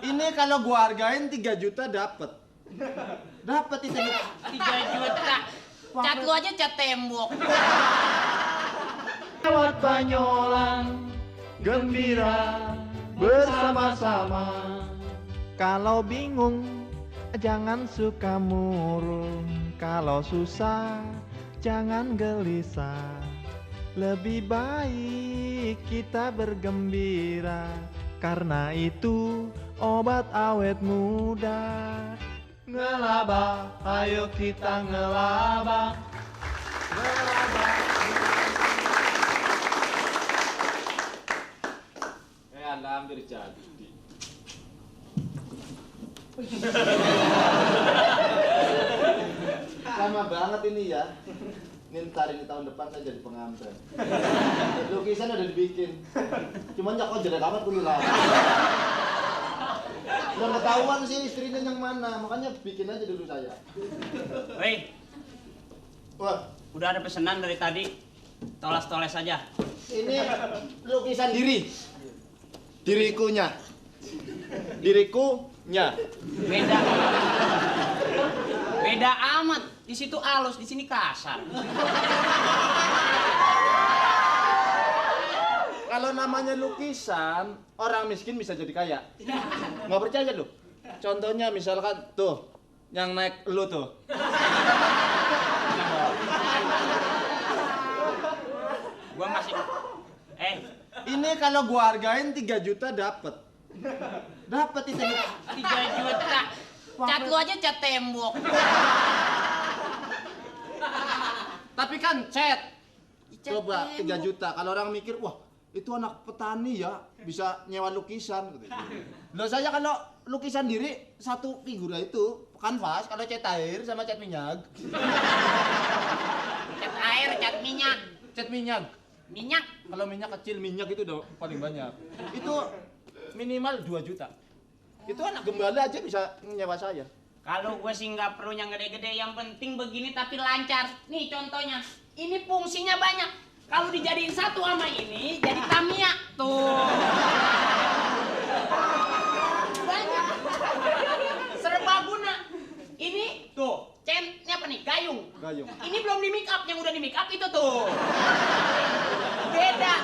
Ini kalau gua hargain 3 juta dapet. Dapet itu 3 juta. Cat lu aja cat tembok. Lewat Banyolan gembira bersama-sama. Kalau bingung jangan suka murung, kalau susah jangan gelisah. Lebih baik kita bergembira, karena itu obat awet muda. Ngelaba, ayo kita ngelaba. Anda hampir jadi. Lama banget ini ya. Ini ntar ini tahun depan saya jadi pengantin. Lukisan udah dibikin. Cuman ya kok jelek amat dulu lah. Udah ketahuan sih istrinya yang mana, makanya bikin aja dulu saya. Woi. Wah, Udah ada pesanan dari tadi. Toles-toles aja. ini lukisan diri. Dirikunya. Dirikunya. Beda. Beda amat. Di situ halus, di sini kasar. Kalau namanya lukisan, orang miskin bisa jadi kaya. Nggak percaya lu? Contohnya misalkan tuh, yang naik lu tuh. Gua masih Ini kalau gua hargain 3 juta dapet. Dapet itu 3 juta. Cat lu aja cat tembok. Tapi kan cat. Cat Coba 3 tembok. juta. Kalau orang mikir, wah itu anak petani ya, bisa nyewa lukisan. Loh saya kalau lukisan diri, satu figura itu, kanvas, kalau cat air sama cat minyak. Cat air, cat minyak. Cat minyak. Minyak. Kalau minyak kecil, minyak itu udah paling banyak. Itu minimal 2 juta. Itu anak gembala aja bisa nyewa saya. Kalau gue sih nggak perlu yang gede-gede, yang penting begini tapi lancar. Nih contohnya, ini fungsinya banyak. Kalau dijadiin satu sama ini, jadi Tamiya. Tuh. Banyak. Serbaguna. Ini tuh, ini apa nih? Gayung. Gayung. Ini belum di make up, yang udah di make up itu tuh. Beda.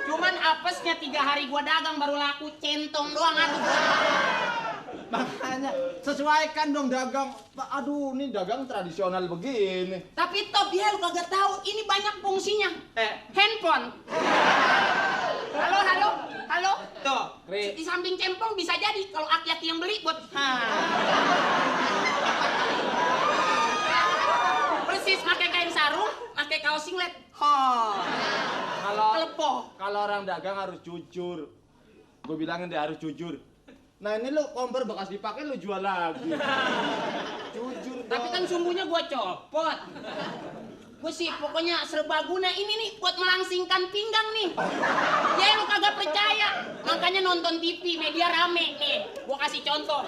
Cuman apesnya 3 hari gua dagang baru laku, centong doang atuh. Makanya sesuaikan dong dagang. Aduh, ini dagang tradisional begini. Tapi top ya, lu kagak tahu, ini banyak fungsinya. Handphone. Halo, halo, halo. Tuh, Kri. di samping cempong bisa jadi kalau aki-aki yang beli buat. Persis pakai kain sarung, pakai kaos singlet. Kalau orang dagang harus jujur. Gue bilangin dia harus jujur. Nah ini lu kompor bekas dipakai lu jual lagi. Jujur dong. Tapi kan sumbunya gua copot. Gue sih pokoknya serbaguna ini nih buat melangsingkan pinggang nih. Ya lu kagak percaya. Makanya nonton TV media rame nih. Gua kasih contoh.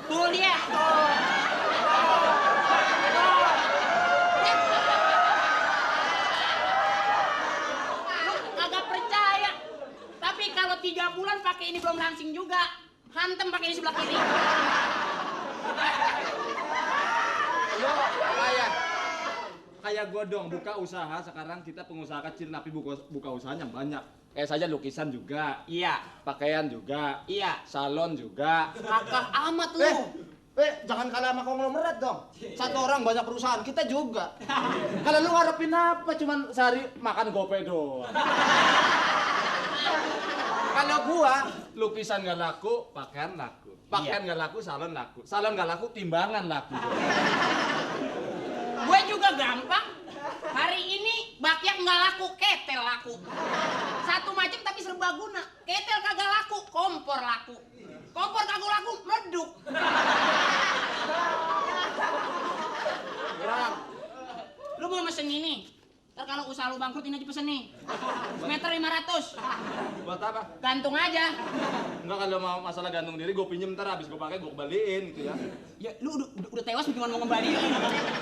Tuh dia. Lu kagak percaya. Tapi kalau 3 bulan pakai ini belum langsing juga. Hantem pakai di sebelah kiri. Lo kayak gue dong buka usaha sekarang kita pengusaha kecil tapi buka usahanya banyak. Kayak saja lukisan juga, Iya. pakaian juga, Iya. salon juga. Kakak amat lu. Jangan kalah sama konglomerat dong. Satu orang banyak perusahaan, kita juga. Kalau lu ngarepin apa? Cuman sehari makan gope doang. Kalau gua lukisan nggak laku, pakaian laku. Pakaian nggak laku, salon laku. Salon nggak laku, timbangan laku. Gue juga gampang. Hari ini bakyak nggak laku, ketel laku. Satu macam tapi serbaguna. Ketel kagak laku, kompor laku. Kompor kagak laku, meleduk. Kurang. Lu mau mesen ini? Ntar kalau usaha lu bangkrut ini aja pesen nih. Meter 500. Buat apa? Gantung aja. Enggak, kalau mau masalah gantung diri gue pinjem, ntar habis gue pakai gue kembaliin gitu ya. Ya lu udah tewas gimana mau ngembaliin?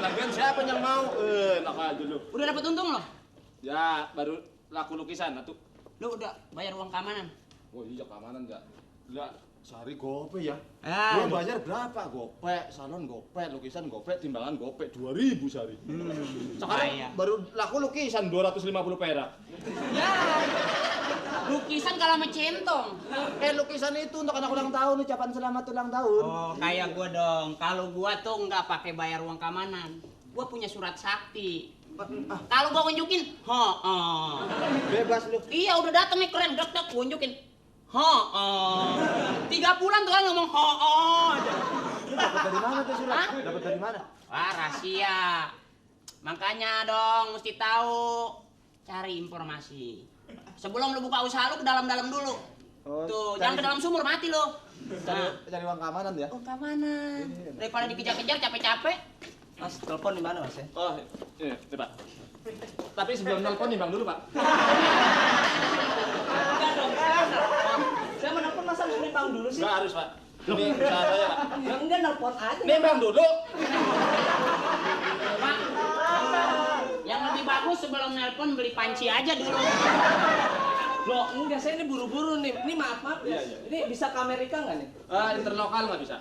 Lagian siapa yang mau? Enak aja lu. Udah dapet untung loh. Ya baru laku lukisan, atuh. Lu udah bayar uang keamanan? Oh iya keamanan enggak. Enggak sehari gope ya. Ah, Lu bayar berapa? Gope, salon gope, lukisan gope, timbangan gope 2.000 sehari. Sekarang Iya. baru laku lukisan 250 perak. Ya. Lukisan kalau sama centong. Lukisan itu untuk anak ulang tahun, ucapan selamat ulang tahun. Oh, kayak gua dong. Kalau gua tuh nggak pakai bayar uang keamanan. Gua punya surat sakti. Kalau gua unjukin, Bebas lu. Iya, udah dateng nih keren, dek gua unjukin. 3 bulan tuh kan ngomong aja. Dapat dari mana tuh surat? Hah? Dapat dari mana? Wah, rahasia. Makanya dong mesti tahu cari informasi. Sebelum lu buka usaha lu ke dalam-dalam dulu. Oh, Tuh, cari- jangan ke dalam sumur mati lu. Cari uang keamanan ya. Oh, keamanan. Daripada dikejar-kejar capek-capek. Mas, telepon di mana, Mas ya? Oh, iya, Pak. Tapi sebelum nelpon nimbang dulu, Pak. Enggak dong, saya mau nelpon masa harus nimbang dulu sih? Enggak harus, Pak. Ini usaha saya, Pak. Ya enggak, nelpon aja. Nimbang dulu. Pak, yang lebih bagus sebelum nelpon beli panci aja dulu. Loh, enggak, saya ini buru-buru nih. Ini maaf ya. Iya, iya. Ini bisa ke Amerika nggak nih? Interlokal nggak bisa.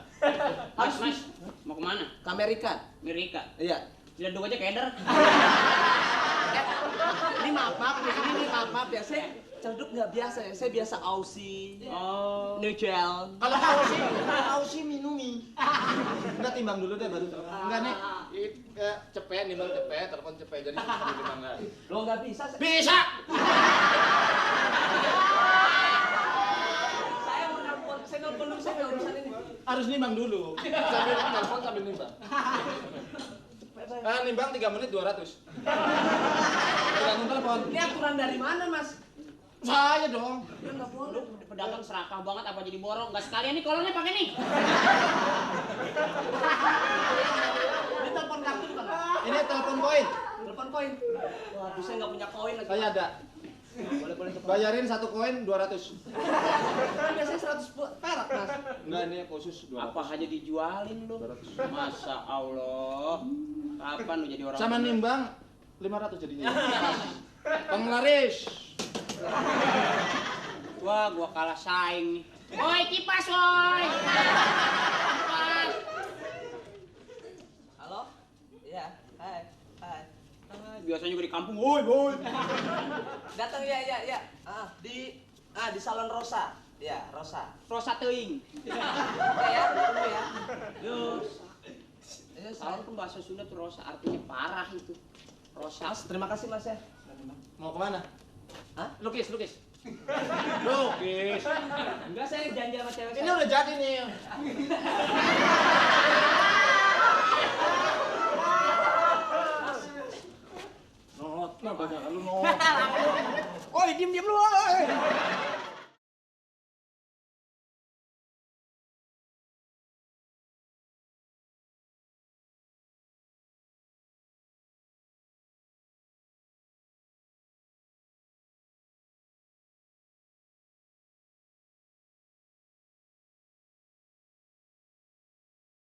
Mas, mau kemana? Ke Amerika? Amerika. Iya. Lihat dulu aja keder. Ini maaf ya. Ini maaf ya. Saya celduk nggak biasa ya. Saya biasa Aussie. Oh. New Gel. Kalau kau sih minumi. Enggak timbang dulu deh baru. Enggak nih. Cepet nimbang cepet, telepon cepet jadi nimbang enggak. Loh, nggak bisa. Bisa. Saya mau nelpon. Saya nelpon dulu. Saya nggak urusan ini. Harus nimbang dulu. Sambil telepon sambil nimbang. Nimbang 3 menit 200. Tergantung telepon. Ini aturan dari mana, Mas? Saya dong. Ya nggak boleh. Lu pedagang serakah banget apa jadi borong? Enggak sekalian nih kolornya pakai nih. Ini telepon kartu bukan? Ini telepon koin. Telepon koin. Waduh, saya nggak punya koin lagi. Saya ada. Boleh telepon. Bayarin 1 koin 200. Kan biasanya 100 perak, Mas. Enggak ini khusus 200. Apa aja dijualin lu? 200. Masa Allah. Kapan lu jadi orang? Sama nimbang 500 jadinya. Penglaris. Wah, gua kalah saing nih. Woi, kipas woi. Kipas. Halo? Iya. Hai. Biasanya juga di kampung, woi, woi. Datang ya. Di Salon Rosa. Ya, Rosa. Rosa teuing. Ya, tunggu ya. Yo, Ya, salon kan bahasa Sunda tuh rosa, artinya parah itu. Rosa. Mas, terima kasih Mas ya. Mau kemana? Hah? Lukis. Lukis. Enggak, saya janji sama cewek Ini saya. udah jadi nih. Not, banyak lu not. Oi, diem lu, oi.